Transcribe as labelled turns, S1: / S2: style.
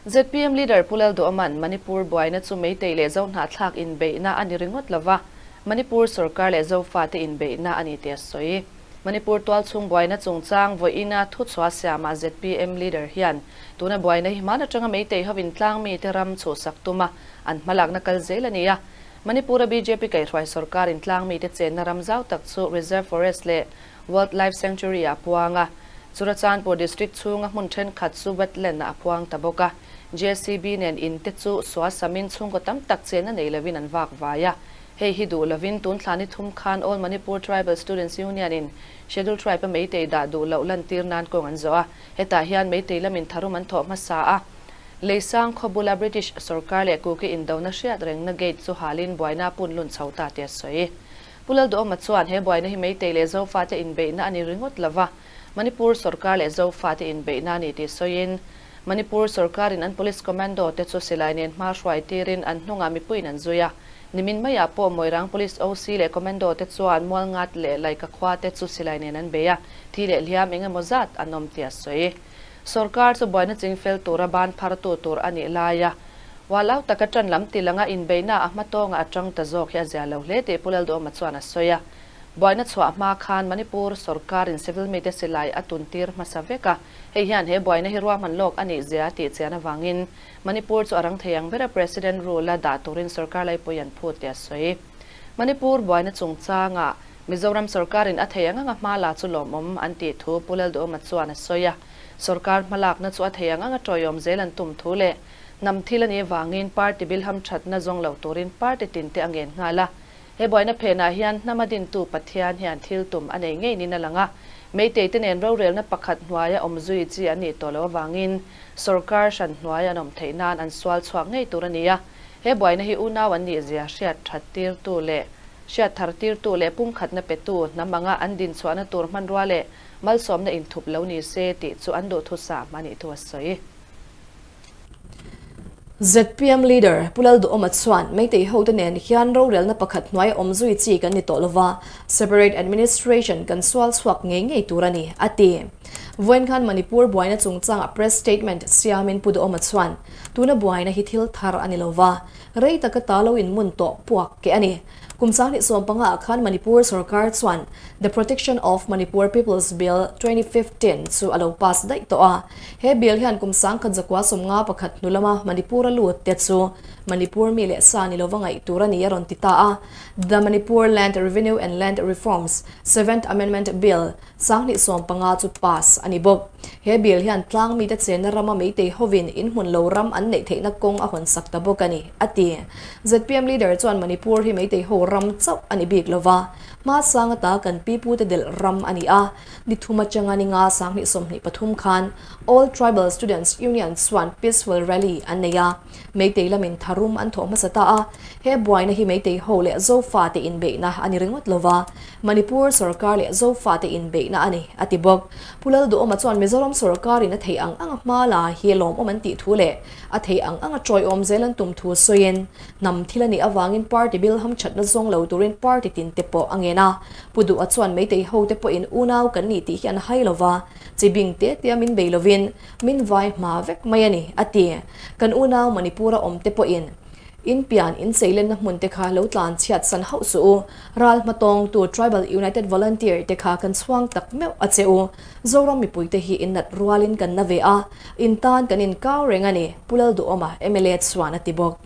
S1: ZPM leader Pu Lalduhawma'n Manipur buaina chu Meitei leh Zohnahthlak inbeihna a ni ringawt lova, Manipur sorkar leh Zofate inbeihna a ni tih a sawi. Manipur tualchhung buaina chungchang vawiina thuchhuah siamah ZPM leader hian tuna buaina hi hman atanga Meitei hovin tlangmite ram chhuhsak tuma an hmalakna kal zel a ni a. Manipur-a bjp kaihhruai sorkarin tlangmite chenna ram zau tak chu Reserve Forest leh Wildlife Sanctuary-ah a puang a, Churachandpur District chhunga hmun thenkhat chu wetland-ah a puang ta bawk a. JCB nen in te chu suasamin chhungkaw tam tak chenna nei lovin an vak vai a. Hei hi duh lovin tun thla ni thum khan All Manipur Tribal Students Union-in Schedule Tribe-a Meitei dah duh loh lantir nan kawng an zawh a. Hetah hian Meitei lamin tharum an thawh hmasa a. Leisang khaw bula British sorkar leh Kuki indona hriat rengna gate chu halin buaina a pun lun chho ta tih a sawi. Pu Lalduhawma chuan he buaina hi Meitei leh Zofate inbeihna a ni ringawt lova, Manipur sorkar leh Zofate inbeihna a ni tih sawiin, Manipur sorkarin an Police Commando te chu silai nen hma hruai tirin an hnungah mipuiin an zui a. Nimin maiah pawh Moirang Police OC leh Commando te chuan Mualngat leh Laika khua te chu silai nen an bei a, thi leh hliam eng emaw zat an awm tih a sawi. Sorkar chu buaina chingfel tura ban phartu tur a nih laia ualau taka ṭan lam ti langa inbeihna a hma tawnga a ṭang ta zawk hi a zia lo hle tih Pu Lalduhawma chuan a sawi a. Buaina chhuah hma khan Manipur sorkarin civil mite silai a tuntir hmasa vek a, hei hian he buaina hi ruahman lawk a nih zia a tih chian avangin Manipur chu a rang thei ang bera President rule-a dah turin sorkar laipui an phut tih a sawi. Manipur buaina chungchangah Mizoram sorkarin a thei ang anga hma la chu lawmawm an tih thu Pu Lalduhawma chuan a sawi a. Sorkar hmalakna chu a thei ang anga tawiawm zel an tum thu leh hnam thil a nih avangin party bil hamthatna zawng lo turin party tinte a ngen nghal a. He buaina phenah hian hnama dintu Pathian hian thil tum a nei ngei niin a lang a. Meitei te nen rorelna pakhat hnuaia awm zui chi an nih tawh loh avangin sorkar hran hnuai an awm theih nan an sual chhuak ngei tur a ni a. He buaina hi unau an nih zia hriat that tirtu leh hriat thar tirtu leh pumkhatna petu hnam anga an dinchhuahna tur hmanrua leh malsawmna inthup lo ni se tih chu an duhthusam a nih thu a sawi.
S2: Zpm Leader Pu Lalduhawma chuan Meitei hote nen hian rorelna pakhat hnuai awm zui chi kan ni tawh lova, separate administration kan sual chhuak ngei ngei tur a ni, a ti. Vawiin khan Manipur buaina chungchangah press statement siamin Pu Duhawma chuan tuna buaina hi thil thar a ni lova, rei taka ta lo inmun tawh puak ke a ni. Kum 2015 ah khan Manipur sorkar chuan The Protection of Manipur People's Bill 2015 chu a lo pass daih tawh a. He bill hian kum 1951 hnu lama Manipur a lut te chu Manipur mi leh sa ni lova ngaih tur a ni a rawn ti ta a. The Manipur Land Revenue and Land Reforms, Seventh Amendment, Bill 2015 chu pass a ni bawk. He bill hian tlang mite chenna rama meitei hovin inhmun lo ram an neih theihna kawng a hawn sak ta bawk a ni, a ti. Zpm leader chuan Manipur hi meitei ho ram chauh a ni bik lova, hma sang ata kan pipute delh ram a ni a. Ni thum atanga ni nga 2023 khan All Tribal Students Union chuan peaceful rally an nei a, meitei lamin tharum an thawh hmasa ta a. He buaina hi meitei ho leh Zofate inbeihna a ni ringawt lova, Manipur sorkar leh Zofate inbeihna a ni, a ti bawk. Pu Lalduhawma chuan Mizoram sorkarin a thei ang anga hma la hi lawmawm an tih thu leh a thei ang anga tawiawm zel an tum thu sawiin, hnam thil a nih avangin party bil hamthatna zawng lo turin party tin te pawh a ngen a. Pu Duha chuan Meitei hote pawhin unau kan ni tih hi an hai lova, chi bing te tia min bei lovin min vai hma vek mai a ni, a ti. Kan unau Manipur-a awm te pawhin In pian in cheilenna hmun te kha lo tlan chhiat san hauh suh u. Ral hmatawngtu Tribal United Volunteer te kha kan chhuang tak meuh a che u. Zoram mipui te hi in nat rualin kan na ve a, in tan kan inkau reng a ni, Pu Lalduhawma mla chuan a ti bawk.